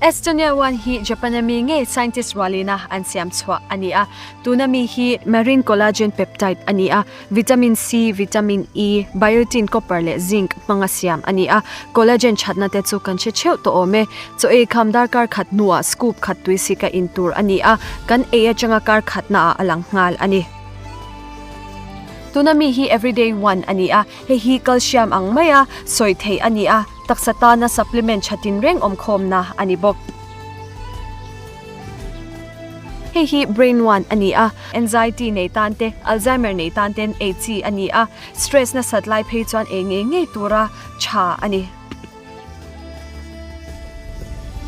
Estonia One hi Japan-a mi ngei scientist rualina an siam chhuah a ni a. Tuna mi hi marine collagen peptide a ni a, vitamin C, vitamin E, biotin, copper leh zinc hmanga siam a ni a. Collagen thatna te chu kan hre theuh tawh awm e. Chaw ei kham darkar khat hnuah scoop khat tui sika in tur a ni a, kan ei atanga kar khatnaah a lang nghal a ni. Tuna mi hi everyday one a ni a, hei hi calcium ang maia sawi theih a ni a, taksa tana supplement tha tinreng awmkhawmna a ni bawk. Hei hi brain one a ni a, anxiety nei tan te, Alzheimer nei tan ten ei chi a ni a, stress nasat lai phei chuan ei ngei ngei tura tha a ni.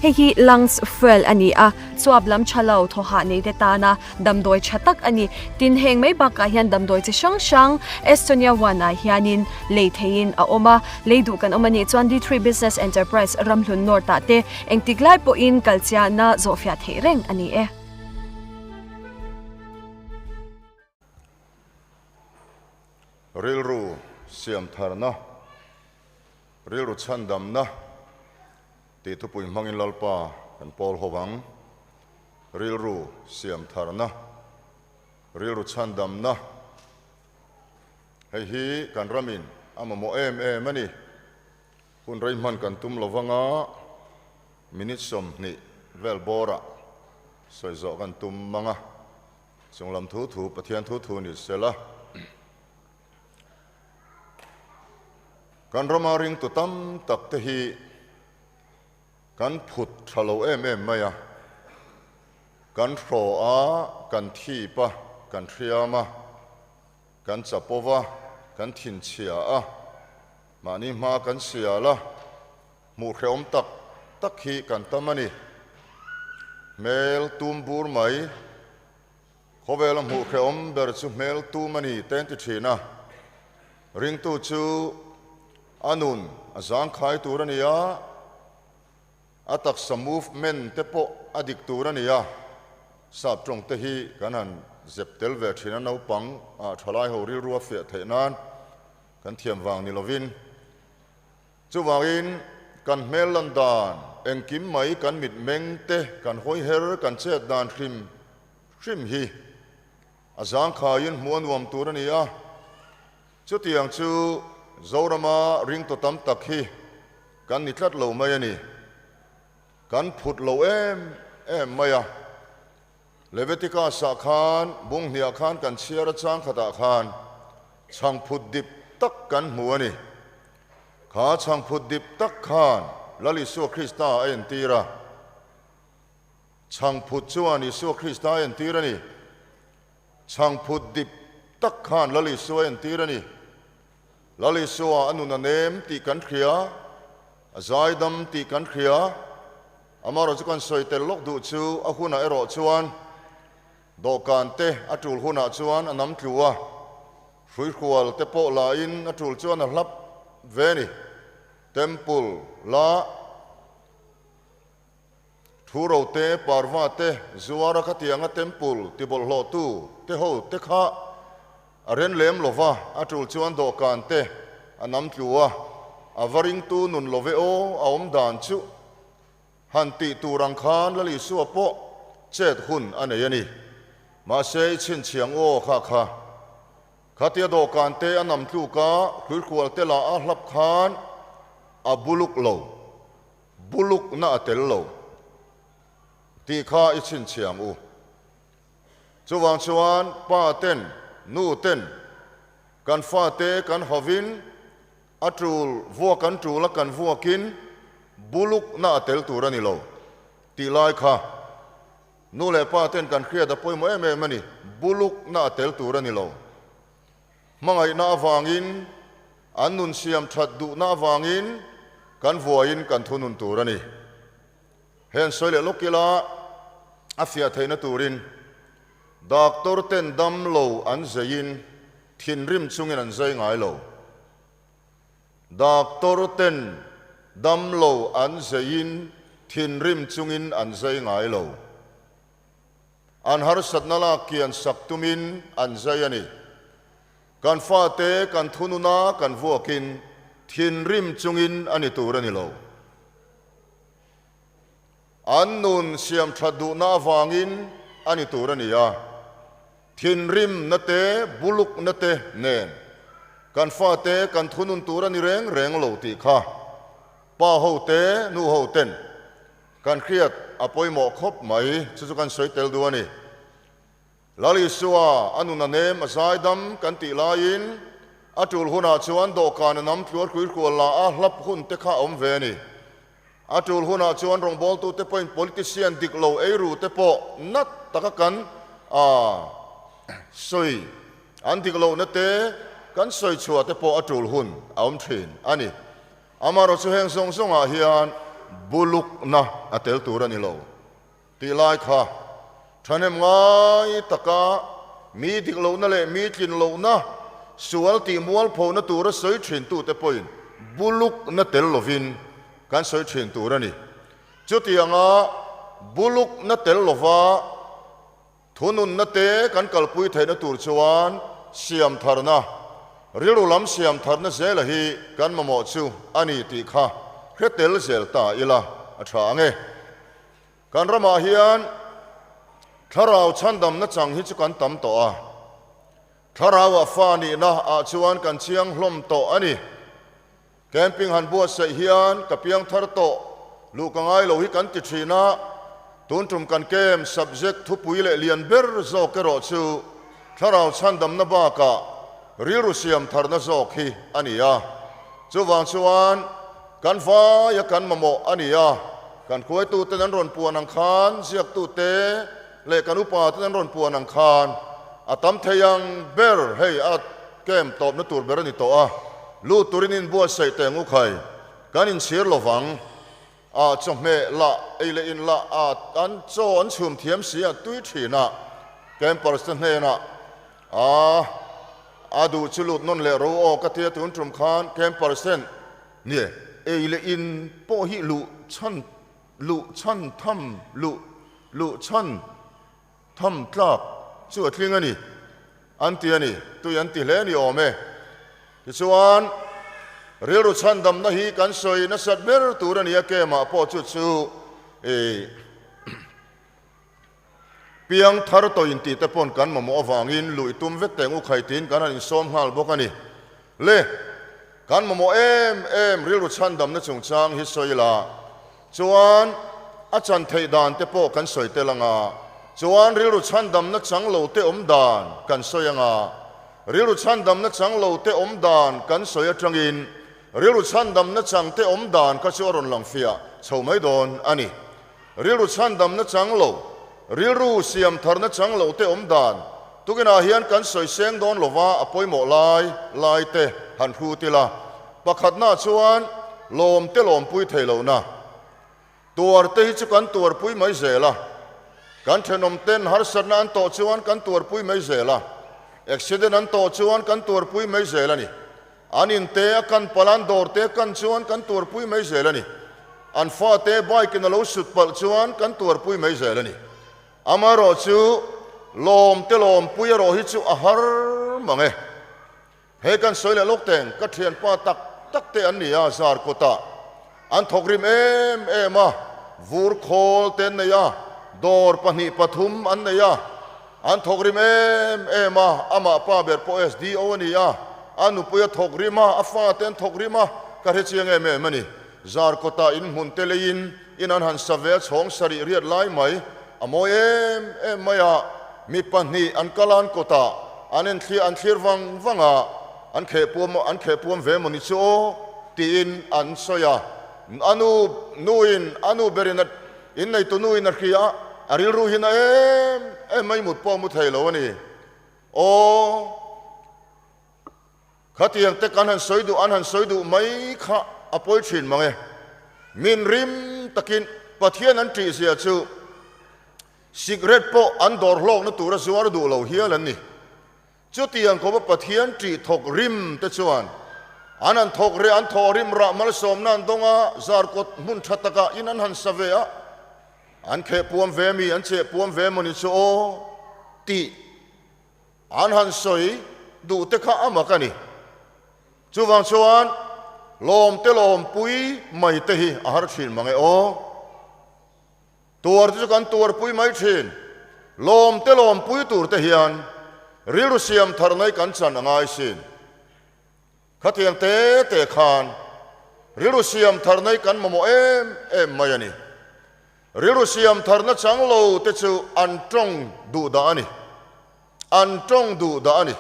Hei hi lungs fuel a ni a, chuap lam tha lo thawhah nei te tana damdawi tha tak a ni. Tin, heng mai bakah hian damdawi chi hrang hrang Estonia One ah hianin lei theihin a awm a, lei duh kan awm a nih chuan D3 Business Enterprise Ramhlun North ah te engtik lai pawhin kalchiahna zawhfiah theih reng a ni e. Rilru siam tharna, rilru chhandamna tih thupui hmangin Lalpa kan pawl ho ang. Rilru siam tharna, rilru chhandamna hei hi kan ramin a mamawh em em a ni. Hun rei hman kan tum lo vanga minute 20 vel bawrah sawi zawh kan tum mang a. Chunglam thu thu Pathian thu thu ni sela. Kan rama ringtu tam tak te hi kan phut tha lo em em mai a. Kan hraw a, kan thip a, kan hriam a, kan chapo va, kan thinchhia a, mahni hma kan sial a, Hmuh hrehawm tak tak hi kan tam a ni. Hmel tum bur mai. Khawvela hmuh hrehawm ber chu hmel tum a ni te an ti thin a. Ringtu chu a nun a zangkhai tur a ni a, a taksa movement te pawh a dik tur a ni a. Sap tawng te hi kan han zep tel ve thin a, naupang ah thalai ho rilru a fiah theih nan kan thiam vang ni lovin. Chuvangin, kan hmel lan dan, engkim mai kan mitmeng te, kan hawiher, kan chet dan hrim hrim hi a zangkhaiin hmuh a nuam tur a ni a. Chutiang chu Zorama ringtu tam tak hi kan ni tlat lo mai a ni. Kan phut lo em em mai a. Leviticus-ah khan, bunghniah khan kan chhiar a chang khatah khan chhangphut dip tak kan hmu a ni. Kha chhangphut dip tak khan Lal Isua Krista a entir a. Chhangphut chuan Isua Krista a entir a ni. Chhangphut dip tak khan Lal Isua a entir a ni. Lal Isua a nun a nem tih kan hria, a zaidam tih kan hria. Amaherawhchu kan sawi tel lawk duh chu a hunah erawh chuan dawhkan te a tul hunah chuan a nam tlu a, hruihrual te pawh lahin a tul chuan a hlap ve a ni. Temple la thu ro te, parva te, zuara khatianga temple tibawlhhlawhtu te ho te kha a ren lem lo va, a tul chuan dawhkan te a nam tlu a, a va ringtu nun lo ve aw, a awm dan chu han tih tur ang khan Lal Isua pawh chet hun a nei a ni. Mahse i chhinchhiang aw kha kha. Khatia dawhkan te a nam tluk a, hruihrual te lah a hlap khan a buluk lo, bulukna a tel lo tih kha i chhinchhiang u. Chuvang chuan pa ten, nu ten kan fate kan havin a tul vuak an tul a kan vuakin bulukna a tel tur a ni lo tih lai kha nu leh pa ten kan hriat a pawimawh em em a ni. Bulukna a tel tur a ni lo. Hmangaihna avangin, an nun siam that duhna avangin kan vuain kan thunun tur a ni. Heng sawi leh lawk ila a fiah theihna turin doctor ten dam lo an zeiin thinrim chungin an zai ngai lo. Doctor ten dam lo an zeiin thinrim chungin an zai ngai lo. An harsatna lak kian sak tumin an zai a ni. Kan fate kan thununa kan vuakin thinrim chungin a ni tur a ni lo. An nun siam that duhna avangin a ni tur a ni a. Thinrimna te, bulukna te nen kan fate kan thunun tur a ni reng reng lo tih kha pa ho te, nu ho ten kan hriat a pawimawh khawp mai. Chu chu kan sawi tel duh a ni. Lal Isua a nun a nem a zaidam kan tih laiin a tul hunah chuan dawhkan a nam tluar hruihrual la a hlap hun te kha a awm ve a ni. A tul hunah chuan rawngbawltute pawhin politician dik lo eiru te pawh nat taka kan a sawi an dik lohna te kan sawi chhuah te pawh a tul hun a awm thin a ni. Amaherawhchu chu heng zawng zawngah hian bulukna a tel tur a ni lo. Tih lai kha thahnem ngai taka mi dik lohna leh mi tlin lohna sual tih mualphona tura sawi thintute pawhin bulukna tel lovin kan sawi thin tur a ni. Chutianga bulukna tel lova Thununna te kan kalpui theihna tur chuan siam tharna, rilru lam siam tharna zela hi kan mamawh chu a ni tih kha hre tel zel ta ila a tha ang e. Kan ramah hian thlarau chhandamna chang hi chu kan tam tawh a, thlarauah fa nihna ah chuan kan chiang hlawm tawh a ni. Camping han buatsaih hian ka piang thar tawh luh ka ngai lo hi kan ti thin a, tun tum kan camp subject thupui leh lian ber zawk erawh chu thlarau chhandamna bakah rilru siam tharna zawk hi a ni a. Chuvang chuan kan vaia kan mamawh a ni a, kan hruaituten an rawn puan ang khan ziaktute leh kan upaten an rawn puan ang khan a tam thei ang ber hei a Camp tawpna tur ber a ni tawh a, lut turin inbuatsaih teh ngu khai, kan inchhir lo vang. A chawhmeh lah ei leh in lah a an chaw an chhum thiam si a tui thin a, campers te hnenah a a duh chu lut nawn leh ro aw ka tia tun tum khan campers ten nie ei leh in pawh hi luh chhan luh chhan tham luh luh chhan Tham tlak chu a tling a ni, an ti a ni. Tui an ti hle ni awm e. Tichuan, rilru chhandamna hi kan sawi nasat ber tur a ni a, kemah pawh chu chu i piang thar tawh intih te pawn kan mamawh avangin luh i tum vek teng u khai tiin kan han insawm nghal bawk a ni. Le, kan mamawh em em rilru chhandamna chungchang hi sawi la. Chuan a chan theih dan te pawh kan sawi tel anga, chuan rilru chhandamna chang lo te awm dan kan sawi anga, rilru chhandamna chang lo te awm dan kan sawi atangin rilru chhandamna chang te awm dan kha chu a rawn lang fiah chho mai dawn a ni. Rilru chhandamna chang lo, rilru siam tharna chang lo te awm dan tukinah hian kan sawi seng dawn lova a pawimawh lai lai te han hrut ila. Pakhatna chuan lawm te lawmpui thei lohna tuar te hi chu kan tuarpui mai zel a, kan thenawm ten harsatna an tawh chuan kan tuarpui mai zel a, accident an tawh chuan kan tuarpui mai zel a ni. An in te a kan palh a, an dawr te a kan chuan kan tuarpui mai zel a ni. An fate bike in a lo sut palh chuan kan tuarpui mai zel a ni. Amaherawhchu lawm te lawmpui erawh hi chu a har mang e. He kan sawi leh lawk teng, ka thianpa tak tak te an ni a, zar kawtah an thawk rim em em a, vur khawl te an nei a, dawr pahnih pathum an nei a, an thawk rim em em a, amah pa ber pawh SDO a ni a, a nupui a thawk rim a, a fa te an thawk rim a, ka hre chiang em em a ni. Zar kawtah in hmun te leiin in an han sa ve a, chhawng sarih riat lai mai a mawi em em mai a, mi pahnih an kal a an kawtah an enthlir an thlir vang vang a, an kheh puam an kheh puam ve maw ni chu aw tiin an sawi a, a nu nuin a nu berin a inneitu nuin a hria a, a rilru hi na em em mai mut pawh a mu thei lo a ni aw. Khatiang te kan han sawi duh an han sawi duh mai kha a pawi thin mang e. Min rim takin Pathian an ṭih zia chu sikret pawh an dawr hlawkna tura zuar duh lo hial an ni. Chutiang khawpa Pathian ṭih thawk rim te chuan an han thawk reh an thawh rim rah malsawmna an dawng a, zarkawt hmun ṭha takah in an han sa ve a, an kheh puam ve mi an cheh puam ve mawni chu aw tih An han sawi duh te kha a mak a ni. Chuvang chuan lawm te lawmpui mai te hi a har thin mang e aw. Tuar te chu kan tuarpui mai thin. Lawm te lawmpui tur te hian rilru siam thar nai kan chan a ngai sin. Khatiang te te khan rilru siam thar nai kan mamawh em em mai a ni. Rilru siam tharna chang lo te chu an tawng duh dah a ni. An tawng duh dah a ni.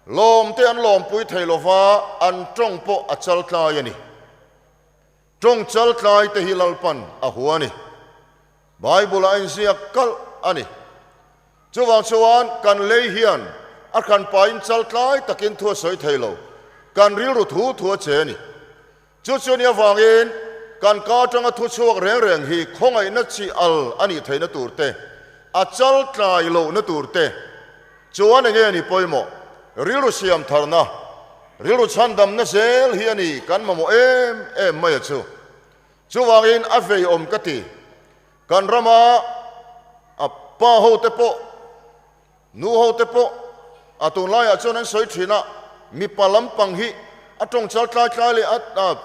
Lawm te an lawmpui thei lova, an tawng pawh a chal tlai a ni. Tawng chal tlai te hi Lalpan a hua a ni. Bible ah a inziak kalh a ni. Chuvang chuan kan lei hian a hranpain chal tlai takin thu a sawi thei lo. Kan rilru thu thu a che a ni. Chu chu nia vangin kan ka atanga thu chhuak reng reng hi khawngaihna chi al a nih theihna tur te, a chal tlai lohna tur te chuan enge a ni pawimawh? Rilru siam tharna, rilru chhandamna zel hi a ni kan mamawh em em mai a chu. Chuvangin a vei awm ka ti. Kan rama a pa ho te pawh, Nu ho te pawh a tunlaiah chuan an sawi thin a, mipa lampang hi a tawng chal tlai tlai leh a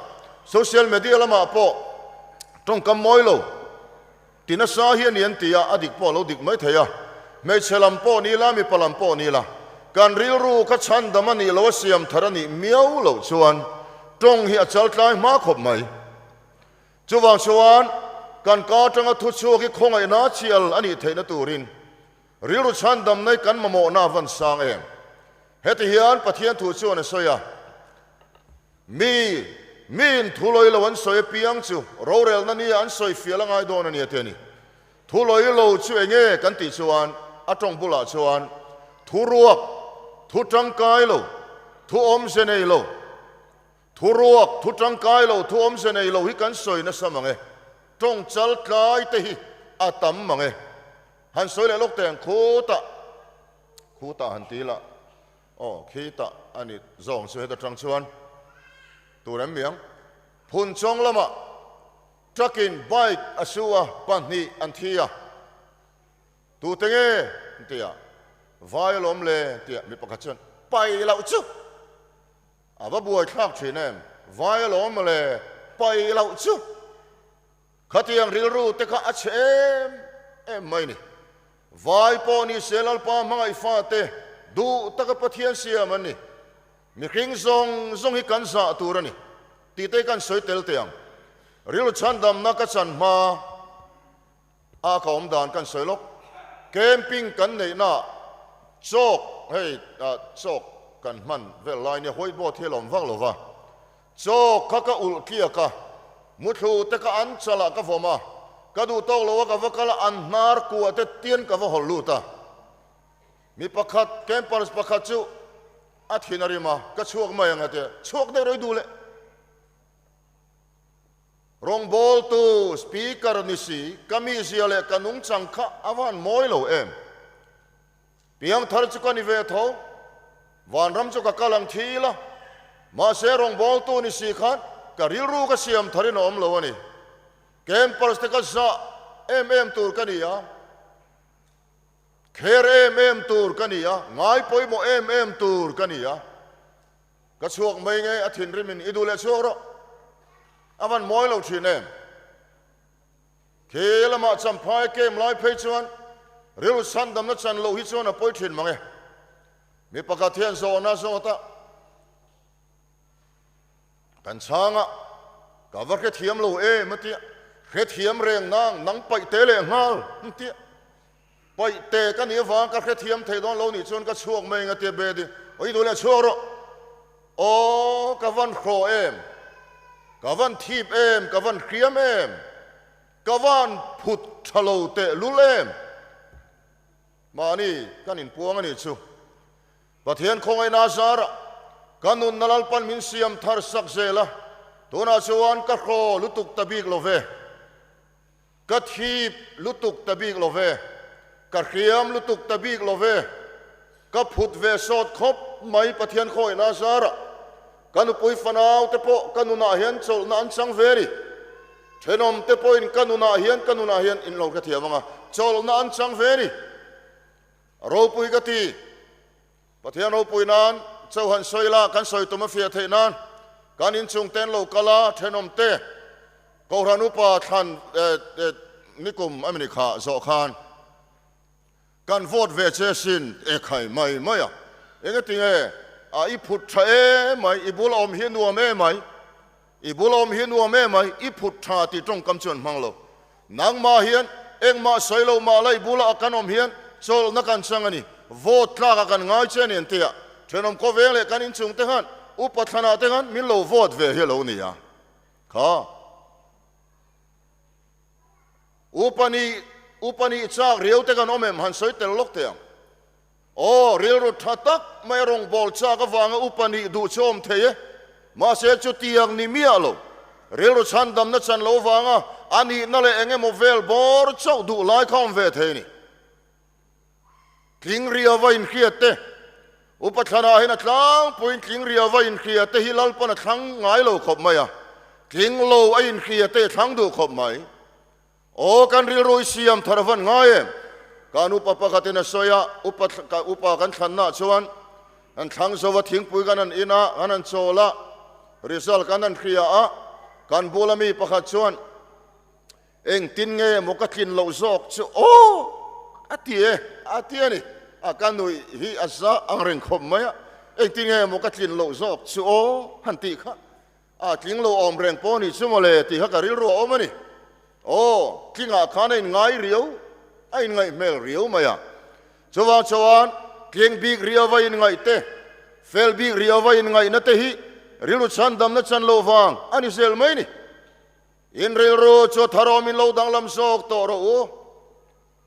social media lamah pawh tawngkam mawi lo ti nasa hi a ni an ti a, a dik pawh a lo dik mai thei a. Hmeichhe lam pawh ni la, mipa lam pawh ni la, kan rilru kha chhandam a nih lo a siam thar a nih miau loh chuan tawng hi a chal tlai hma khawp mai. Chuvang chuan kan ka atanga thuchhuak hi khawngaihna chial a nih theihna turin Rilru chhandam nei kan mamawhna a van sang em? Heti hian Pathian thu chuan a sawi a, Mi, miin thu lawi lo an sawi apiang chu rorelna nia an sawi fial a ngai dawn a nia ti a ni. Thu lawi lo chu eng nge kan tih chuan a tawng bulah chuan thu ruak, thu tangkai lo, thu awmze nei lo, thu ruak, thu tangkai lo, thu awmze nei lo hi kan sawi nasa mang e. Tawng chal tlai te hi a tam mang e. Han sawi leh lawk teh ang, khutah, khutah han ti la, aw khitah a ni zawng chu heta tang chuan tur em miang. Phun chawng lamah truck in bike a su a, pahnih an thi a, tute nge an ti a, vai alawm le an ti a, mi pakhat chuan pai loh chu a va buai thlak thin em, vai alawm le pai loh chu. Khatiang rilru te kha a chhe em em mai ni. Vai pawh ni se Lalpa hmangaih fate duh taka Pathian siam an ni. Mihring zawng zawng hi kan zah tur a ni tih te kan sawi tel teh ang. Rilru chhandamna ka chan hma a ka awm dan kan sawi lawk. Camping kan neihna chawk hei chawk kan hman vel lai nia whiteboard hi a lawm vak lo va. Chaw kha ka ulh tliak a, muthlu te ka an chalah ka vawm a, ka duh tawk lo a ka va kal a, an hnar kuah te tian ka va hawlh lut a. Mi pakhat, campers pakhat chu a thin a rim a, ka chhuak mai ang a ti a, chhuak deuh rei duh leh. Rawngbawltu, speaker ni si, ka mizia leh ka nungchang kha a van mawi lo em? Piangthar chu ka ni ve tho, vanram chu ka kal ang thil a, mahse rawngbawltu ni si khan ka rilru ka siam tharin a awm lo a ni. Campers te ka zah em em tur ka ni a, kher em em tur ka ni a, ngai pawimawh em em tur ka ni a. Ka chhuak mai nge a thinrimin i duh leh chhuak rawh, a van mawi lo thin em? Khi lamah Champhai camp lai phei chuan rilru chhandamna chan loh hi chuan a pawi thin mang e. Mi pakhat hian zawhna zawt a, Kan chhanga ka va hrethiam lo em a tia, hrethiam reng nang, nang paih te leh nghal a tia. Paih te ka nih avang ka hrethiam thei dawn lo nih chuan ka chhuak mai ang a tia Bedi. Aw i duh leh chhuak rawh. Aw ka van hraw em, ka van thip em, ka van hriam em, ka van phut tha lo teh lul em. Mahni kan inpuang a nih chu. Pathian khawngaihna zarah ka nunna Lalpan min siam thar sak zel a, tunah chuan ka hraw lutuk ta bik lo ve. Ka thip lutuk ta bik lo ve, ka hriam lutuk ta bik lo ve, ka phut ve sawt khawp mai Pathian khawihna zarah ka nupui fanau te pawh ka nunah hian chawlhna an chang ve a ni. Thenawm te pawhin ka nunah hian ka nunah hian in lo hrethiam ang a, chawlhna an chang ve a ni. A ropui ka ti. Pathian ropui nan cho han sawi la, kan sawi tum a fiah theih nan kan inchung ten lo kal a, thenawm te, Kohhran upa thlan nikum a mi kha zawh khan kan vote ve che sin e khai mai mai a. Engatinge a i phut tha e mai, i bula awm hi nuam e mai, i bula awm hi nuam e mai, i phut tha tih tawngkam chu an hmang lo. Nangmah hian engmah sawi lo mah la i bula a kan awm hian chawlhna kan chang a ni. Vote tlak a kan ngai che a ni an ti a. Thenawm khawveng leh kan inchung te khan upa thlanah te khan min lo vote ve hi a lo ni a. Kha upa nih upa nih chak riau te kan awm em han sawi tel lawk teh ang. Aw, rilru tha tak mai a rawngbâwl châk avânga upa nih duh chu awm thei e. Mahse, chutiang ni miah lo. Rilru chhandamna chan lo vânga a nihna leh eng emaw vêl bâwr chauh duh lai kha awm ve thei a ni. Tling riava inhriat te, Upa thlanah hian a tlângpuiin tling riava inhria te hi Lalpan a thlang ngai lo khawp mai a, tling lo a inhria te a thlang duh khawp mai. Aw, kan rilru i siam thar a van ngai em? Kan upa pakhatin a sawi a, upa upa kan thlannaah chuan kan thlang zo a, thingpui kan han in a, kan han chawl a, result kan han hria a, kan bula mi pakhat chuan engtin nge maw ka tlin loh zawk chu aw a ti e, a ti a ni. A ka nuih hi a za ang reng khawp mai a, engtin nge maw ka tlin loh zawk chu aw han tih kha. A tling lo awm reng pawh ni chu mawle tih kha ka rilru a awm a ni. Aw, tlingah khan a inngai riau, a inngaih hmel riau mai a. Chuvang chuan tling bik riau va inngaih te, fel bik riau va inngaihna te hi rilru chhandamna chan loh vang a ni zel mai ni. In rilru chu tharawm in lo danglam zawk tawh rawh u.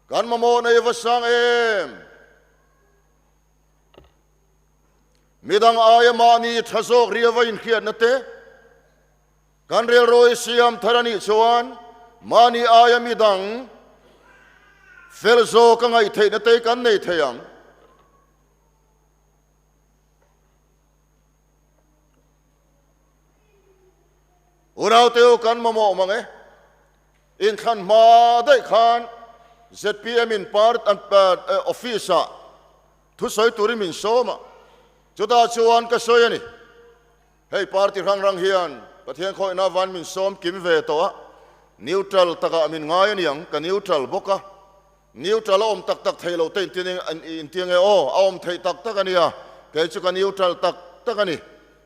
Kan mamawh nei va sang em? Midang aia mahni tha zawk riau a inhriatna te kan rilru i siam thar a nih chuan mahni aia midang fel zawk a ngaih theihna te kan nei thei ang. Unaute u kan mamawh mang e. Inthlan hma daih khan zpm in part office ah Thusawi turin min sawm a, chutah chuan ka sawi a ni. Hei party hrang hrang hian Pathian khawihna van min sawm kim ve tawh a, neutral takah min ngai a niang, ka neutral bawk a. Neutral a awm tak tak thei lo te inti ange aw, a awm theih tak tak a nia, kei chu ka neutral tak tak a ni.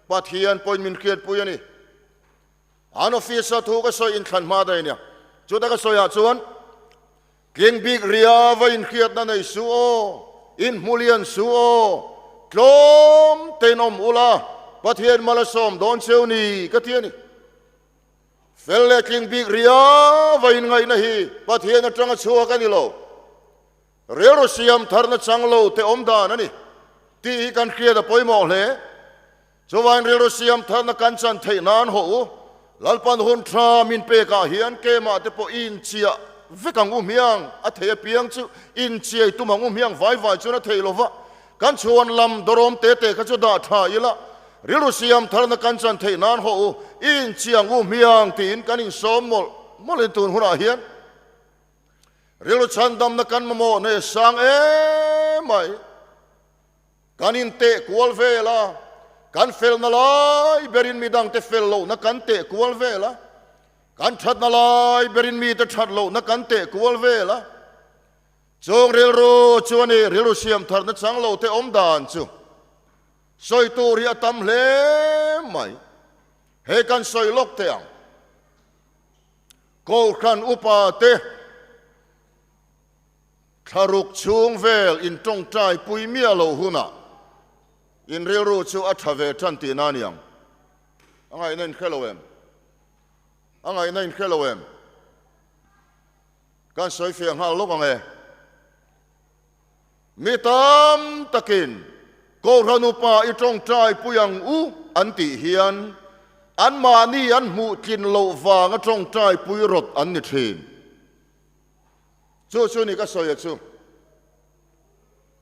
Pathian pawhin min hriatpui a ni. An office-a thu ka sawi inthlan hma daih a nia, chuta ka sawiah chuan, Tling bik ria va inhriatna nei suh aw, inhmu lian suh aw, tlawm tein awm ula, Pathian mal a sawm dawn cheu ni ka ti a ni. Fel leh tling bik ria va inngaihna hi Pathian atanga chhuak a ni lo. Rilru siam tharna chang lo te awm dan a ni tih hi kan hriat a pawimawh hle. Chuvain rilru siam tharna kan chan theih nan haw u, Lalpan hun tha min pekah hian keimah te pawh i inchiah vek ang u hmiang, a thei apiang chu inchiai tum ang u hmiang vai vai chuan a thei lo va, kan chhuan lam dawrawm te te kha chu dah tha ila, rilru siam tharna kan chan theih nan haw u, i inchiah ang u hmiang tiin kan insawm mawlh mawlhin tun hunah hian rilru chhandamna kan mamawh nei sang em mai. Kan inteh kual vel a, kan felna lai berin midangte fel lohna kan teh kual vel a, kan thatna lai berin mite that lohna kan teh kual vel a. Chung rilru chu a ni, rilru siam tharna chang lo te awm dan chu sawi tur hi a tam hle mai. Hei kan sawi lawk teh ang. Kohhran upa te. Thlaruk chhung vel in tawngtai pui miah loh hunah in rilru chu a tha ve tan tihna a ni ang. A ngaihna in hre lo em? A ngaihna in hre lo em? Kan sawi fiah nghal lawk ang e. Mi tam takin Kohhran upa i tawngtai pui ang u an tih hian anmahni an hmuh tlin loh vanga tawngtai pui rawt an ni thin. Chu chu ni ka sawi a chu.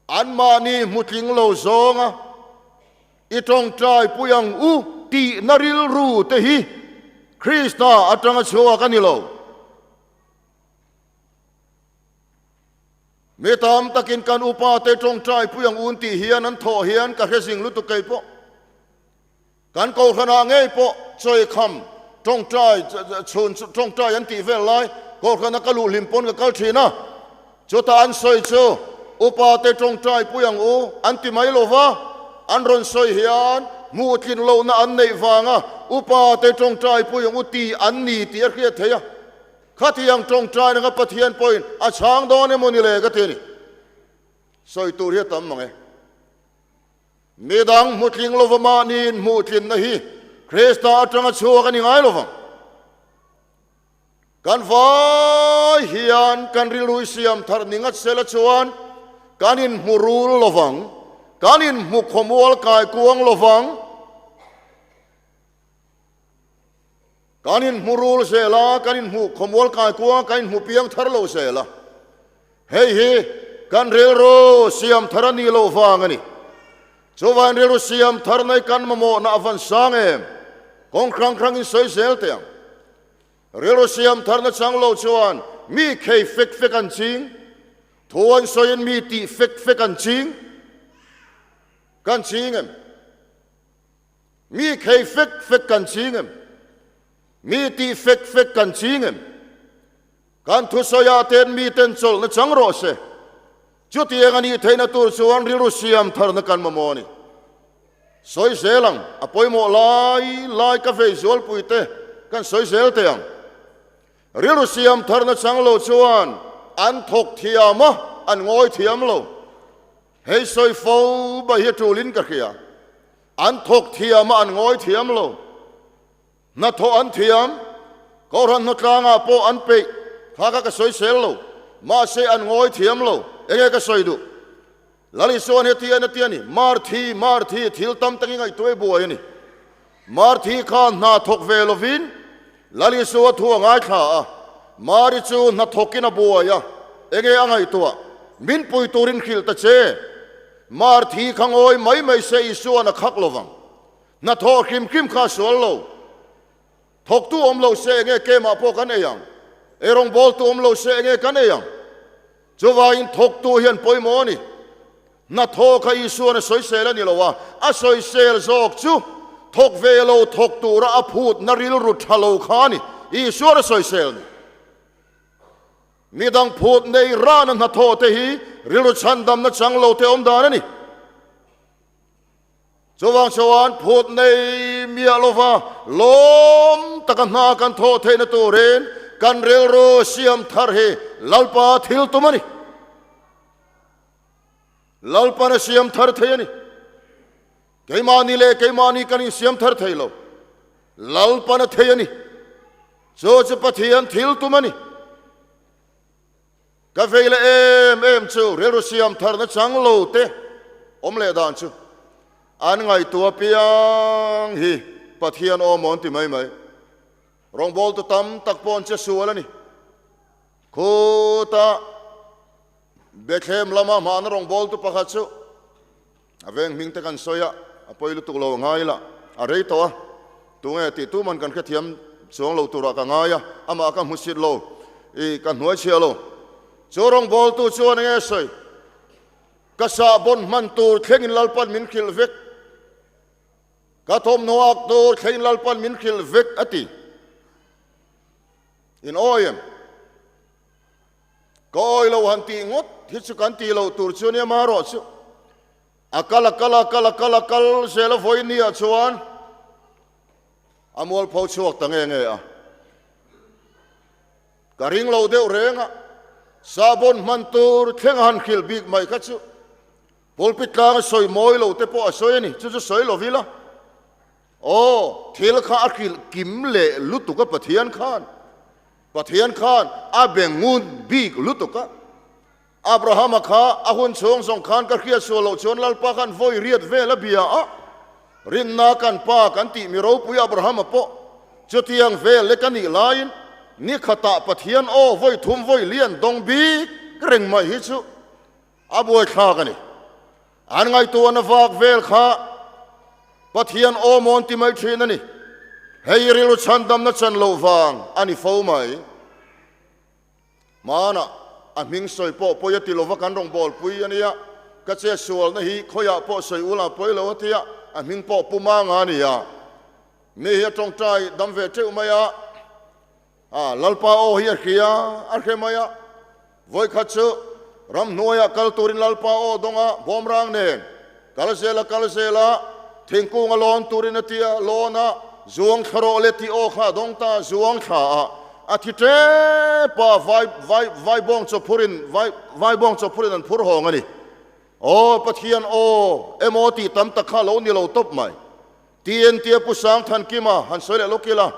Anmahni hmutling lo zawnga i tawngtai pui ang u tihna rilru te hi Krista atanga chhuak a ni lo. Mi tam takin kan upa te tawngtai pui ang un tih hian an thawh hian ka hre zing lutuk kei pawh. Kan Kohhranah ngei pawh chawikham tawngtai, chhun tawngtai an tih vel lai. Kohhrana ka luh hlim pawn ka kal thin a. Chutah an sawi chu, Upa te tawngtai pui ang u, an ti mai lo va. An rawn sawi hian hmuh tlin lohna an neih vanga upa te tawngtai pui ang u tih an ni tih a hriat theih a. Khatiang tawngtai nanga Pathian pawhin a chhang dawn emaw ni le ka ti a ni. Sawi tur hi a tam mang e. Midang hmutling lova mahniin hmuhtlinna hi Krista atanga chhuak a ni ngai lo vang. Kan vai hian kan rilru i siam thar ni ngat sela chuan kan inhmu rul lo vang, kan inhmu khawmual kai kuang lo vang. Kan inhmu rul zel a, kan inhmu khawmual kai kuang a, kan inhmu piang thar lo zel a. Hei hi kan rilru siam thar a nih loh vang a ni. Chuvain rilru siam thar nei kan mamawhna a van sang em? Kawng hrang hrangin sawi zel teh ang. Rilru siam tharna chang lo chuan mi khei fek fek an ching, thu an sawiin mi tih fek fek an ching. Kan ching em? Mi khei fek fek kan ching em? Mi tih fek fek kan ching em? Kan thusawiah ten miten chawlhna chang rawh se. Chutiang a nih theihna tur chuan rilru siam tharna kan mamawh a ni. Sawi zel ang, a pawimawh lai lai ka vei zualpui te kan sawi zel teh ang. Rilru siam tharna chang lo chuan an thawk thiam a, an ngawi thiam lo. Hei sawi fo bai hi a tulin ka hria. An thawk thiam a, an ngawi thiam lo. Hnathawh an thiam, Kohhran hnawtlangah pawh an peih, kha kha ka sawi sel lo, mahse an ngawi thiam lo, enge ka sawi duh? Lal Isuan heti en a ti a ni, Marthi, Marthi, thil tam tak i ngaihtuah i buai a ni. Marthi kha hna thawk ve lovin Lal Isua thu a ngaithla a, Mari chu hna thawkin a buai a, enge a ngaihtuah? Min pui turin hrilh ta che. Marthi kha ngawi mai mai se Isuan a khak lovang. Hnathawh hrim hrim kha a sual lo. Thawktu awm lo se enge kemah pawh kan ei ang? Eirawngbawltu awm lo se enge kan ei ang? Chuvangin thawktu hian pawimawh a ni. Hnathawh kha Isuan a sawisel a ni lo a, a sawisel zawk chu thawk ve lo thawk tura a phutna rilru tha lo kha a ni. Isuan a sawisel ni. Midang phut nei rana hnathawh te hi rilru chhandamna chang lo te awm dan a ni. Chuvang chuan phut nei miah lova lawm taka hna kan thawh theihna turin kan rilru siam thar hi Lalpa thil tum a ni. Lalpan a siam thar thei a ni. Keimahni leh keimahni kan insiam thar thei lo. Lalpan a thei a ni. Chu chu Pathian thil tum a ni. Ka vei leh em em chu rilru siam tharna chang lo te awm leh dan chu an ngaihtuah piang hi Pathian aw maw an ti mai mai. Rawngbawltu tam tak pawh an che sual a ni. Khuta Bethlehem lama hmahna rawngbawltu pakhat chu A veng hming te kan sawi a, a pawi lutuk lo a ngai la, a rei tawh a, tunge tih tuman kan hrethiam chuang lo turah ka ngai a, amah ka hmusit lo, i ka hnuai chhiah lo. Chu rawngbawltu chuan enge sawi? Ka sahbawn hman tur thlengin Lalpan min hrilh vek, ka thawmhnaw ak tur thlengin Lalpan min hrilh vek a ti. In awi em? Ka awi lo han tih ngawt hi chu kan tih loh tur chu ania marawh chu a kal a kal a kal a kal a kal zel a vawi nia chuan a mualpho chhuak ta nge nge a. Ka ring lo deuh reng a, sahbawn hman tur thleng a han hrilh bik mai kha chu pulpit tlang a sawi mawi lo te pawh a sawi a ni, chu chu sawi lo ila. Aw, thil kha a hrilh kim leh lutuk a Pathian khan. Pathian khan a be ngun bik lutuk a. Abrahama kha a hun chhung zawng khan ka hriat sual loh chuan Lalpa khan vawi riat vel a bia a. Rinna kan pa kan tih mi ropui Abrahama pawh chutiang vel lek a nih laiin ni khatah Pathian aw vawi thum vawi lian dawng bik reng mai hi chu A buaithlak a ni. An ngaihtuahna vak vel kha Pathian aw mawn ti mai thin a ni. Hei rilru chhandamna chan loh vang a ni fo mai. Hmanah a hming sawi pawh pawi a ti lova kan rawngbawlpui a nia, ka che sualna hi khawiah pawh sawi ula pawi lo a tia, a hming pawh Pu Manga a nia. Mi hi a tawngtai dam ve teuh mai a. A, Lalpa aw hi a hria, a hre mai a. Vawikhat chu ramhnuaiah kal turin Lalpa aw dawng a, bawmrang nen kal zel a kal zel a, thingkung a lawn turin a ti a, lawn a, zuang thla rawh le tih aw kha a dawng ta, zuang thla a, a thi tep a, vai, vai, vaibawng chawphurin, vai, vaibawng chawphurin an phur hawng a ni. Aw Pathian aw, emaw tih tam tak kha lo ni lo tawp mai. TNT a Pu Sangthankima han sawi leh lawk ila,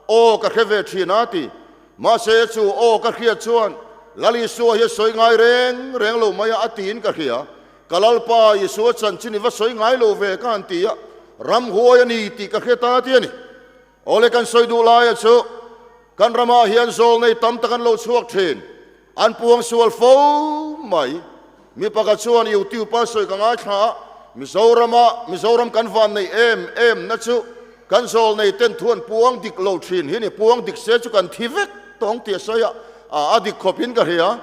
Aw ka hre ve thin a ti. Mahse chu aw ka hriat chuan Lal Isua hi a sawi ngai reng reng lo mai a a tiin ka hria. Ka Lalpa Isua chanchin i va sawi ngai lo ve ka han ti a, ramhuai a ni tih ka hre ta ti a ni. Awle kan sawi duh laia chu kan ramah hian zawlnei tam tak an lo chhuak thin. An puang sual fo mai. Mi pakhat chuan YouTube a sawi ka ngaithla a, Mizorama Mizoram kan van nei em em na chu kan zawlnei ten thu an puang dik lo thin hi ni, puang dik se chu kan thi vek tawng tih a sawi a, a dik khawp in ka hria.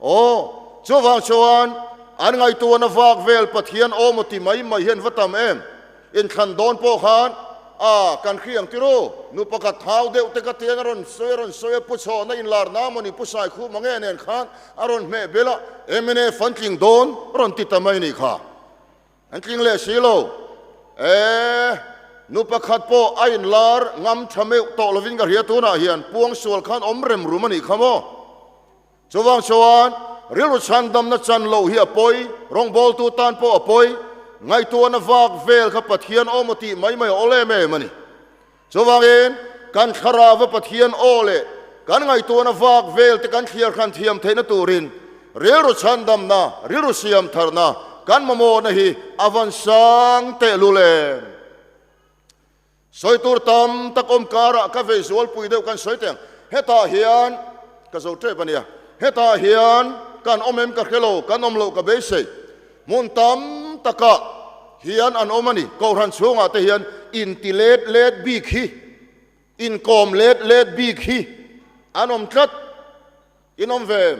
Aw, chuvang chuan an ngaihtuahna vak vel Pathian awm aw ti mai mai hian va tam em? Inthlan dawn pawh khan a kan hri ang tiru, nu pakhat thau deuh te ka tian a rawn sawi a rawn sawi a, Pu Chhawna inlar na mawni Pu Saikhuma nge nen khan a rawn hmeh bel a, mnf an tling dawn rawn ti ta mai ni kha. An tling leh si lo. E, nu pakhat pawh a inlar ngam tha meuh tawh lovin ka hria tunah hian puangsual khan awm rem rum a nih kha maw? Chuvang chuan rilru chhandamna chan loh hi a pawi, rawngbawltu tan pawh a pawi, ngaihtuahna vak vel kha Pathian aw maw tih mai mai a awl em em a ni. Chuvangin kan thlarauva Pathian aw leh kan ngaihtuahna vak vel te kan thliar hran thiam theihna turin rilru chhandamna, rilru siam tharna kan mamawhna hi a van sang tehlul em? Sawi tur tam tak awm karah ka vei zualpui deuh kan sawi teh ang. Hetah hian ka zo tep a nia. Hetah hian kan awm em ka hre lo, kan awm loh ka beisei. Hmun tam takah hian an awm a ni. Kohhran chhungah te hian inti let let bik hi, inkawm let let bik hi an awm tlat. In awm ve em?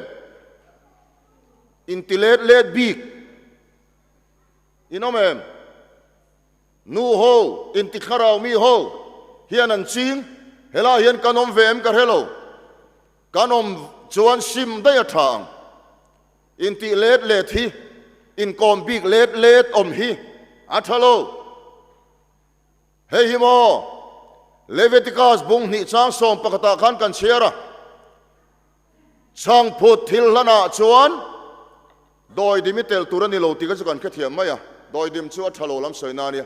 Inti let let bik in awm em? Nu ho, inti thlarau mi ho hian an ching, helai hian kan awm ve em ka hre lo, kan awm chuan sim daih a tha ang, intih let let hi, inkawm bik let let awm hi a tha lo. Hei hi maw Leviticus bung hnih chang sawm pakhatah khan kan chhiar a, Chhangphut thil hlanah chuan dawidim i tel tur a ni lo tih kha chu kan hrethiam mai a, dawidim chu a tha lo lam sawi na a nia,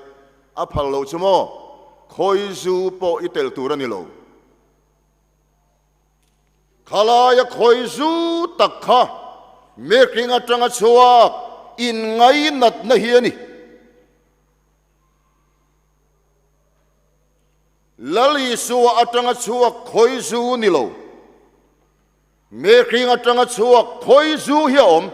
a phal lo chu maw khawi zu pawh i tel tur a ni lo. Khalaia khawi zu tak kha mihring atanga chhuak inngainatna hi a ni. Lal Isua atanga chhuak khawi zu ni lo, mihring atanga chhuak khawi zu hi a awm.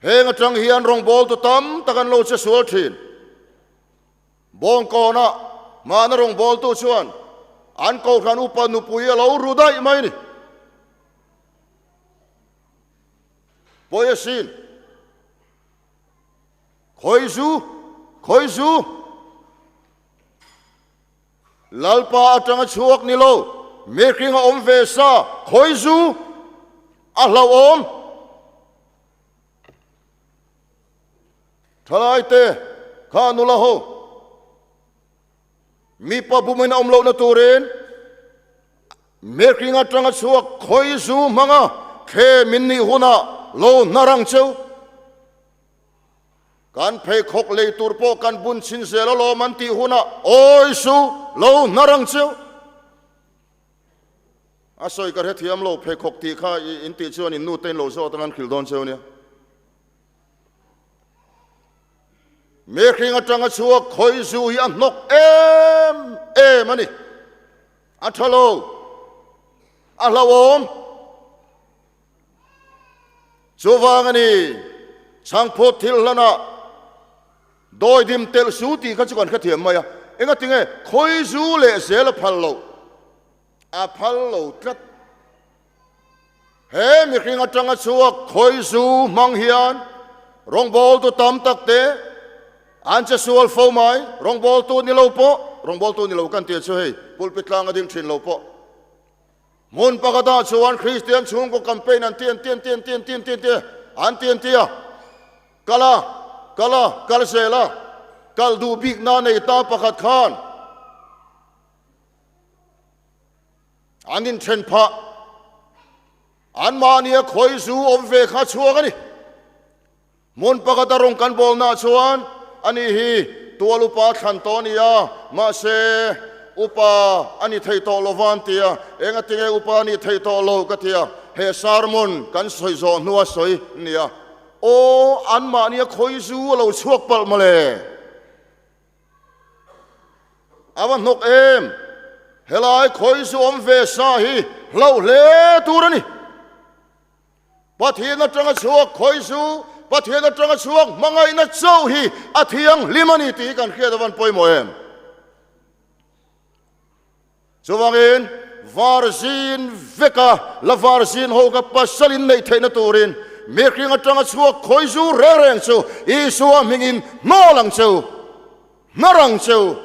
Heng atang hian rawngbawltu tam tak an lo che sual thin. Bawngkawna hmana rawngbawltu chuan an kohhran upa nupui a lo ru daih mai ni. Pawi asin. Khawi zu, khawi zu. Lalpa atanga chhuak ni lo, mihring a awm ve sa, khawi zu a hlauhawm. Thalaite kha nula ho, mipa bumin a awm lohna turin mihring atanga chhuak khawi zu hmanga thlem in nih hunah lo hnar ang cheu. Kan pheikhawk lei tur pawh kan bun chhin zel alawm an tih hunah awi su lo hnar ang cheu. A sawi ka hrethiam lo pheikhawk tih kha in tih chuan in nute in lo zawt ang an hrilh dawn cheu nia. Mihring atanga chhuak khawi zu hi a hnawk em em a ni. A tha lo. A hlauhawm. Chuvang a ni, chhangphut thil hlanah dawidim telh su tih kha chu kan hrethiam mai a, engatinge khawi zu leh zel a phal loh? A phal lo tlat. He mihring atanga chhuak khawi zu hmang hian rawngbawltu tam tak te an che sual fo mai, rawngbawltu ni lo pawh. rawngbawltu ni lo kan tih chu hei pulpit tlang a ding thin lo pawh. Hmun pakhatah chuan Kristian chhungkaw campaign an ti an ti an ti an ti an ti an ti an ti an ti an ti a, kal a, kal a, kal zel a, kal duh bikna nei ta pakhat khan an inthen phah. Anmahnia khawi zu awm ve kha chhuak a ni. Hmun pakhata rawng kan bawlnaah chuan ani hi tual upa thlan tawh a ni a, mahse upa a ni thei tawh lo va an ti a, eng atinge upa a nih thei tawh lo ka ti a, he sermon kan sawi zawh hnua sawi a ni a, aw anmahnia khawi zu a lo chhuak palh mawle. A va hnawk em! Helai khawi zu awm ve sa hi hlauh hle tur a ni. Pathian atanga chhuak khawi chu Pathian atanga chhuak hmangaihna chauh hi a thianghlim a ni tih hi kan hriat avan pawimawh em? Chuvangin varzin veka la varzin ho ka pasal in neih theihna turin mihring atanga chhuak khawi zu reng reng chu Isua hmingin hnawl ang cheu, hnar ang cheu.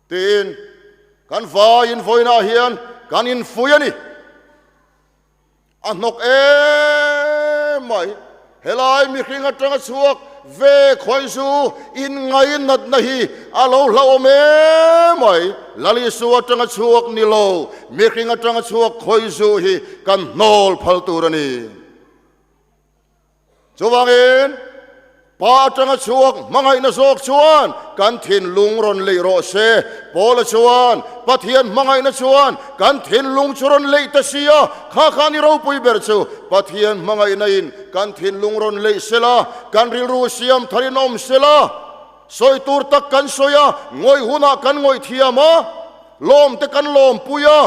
Tiin kan vaiin vawiinah hian kan infuih a ni. A hnawk em mai. Helai mihring atanga chhuak ve khawi chu inngainatna hi a lo hlauhawm em mai. Lal Isua atanga chhuak ni lo, mihring atanga chhuak khawi zu hi kan hnawl phal tur a ni. Chuvangin, Pa atanga chhuak hmangaihna zawk chuan kan thinlung rawn leih rawh se. Paula chuan, Pathian hmangaihna chuan kan thinlung chu rawn leih ta si a, kha kha ni ropui ber chu Pathian hmangaihna in kan thinlung rawn leih se la, kan rilru siam tharin awm se la, sawi tur tak kan sawi a, ngawih hunah kan ngawih thiam a, lawmte kan lawmpui a,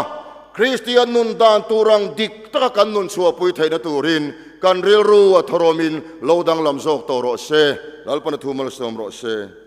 Kristian nun dan tur ang dik taka kan nun chhuahpui theihna turin kan rilru a thawrawmin lo danglam zawk tawh rawh se. Lalpana thu malsawm rawh se.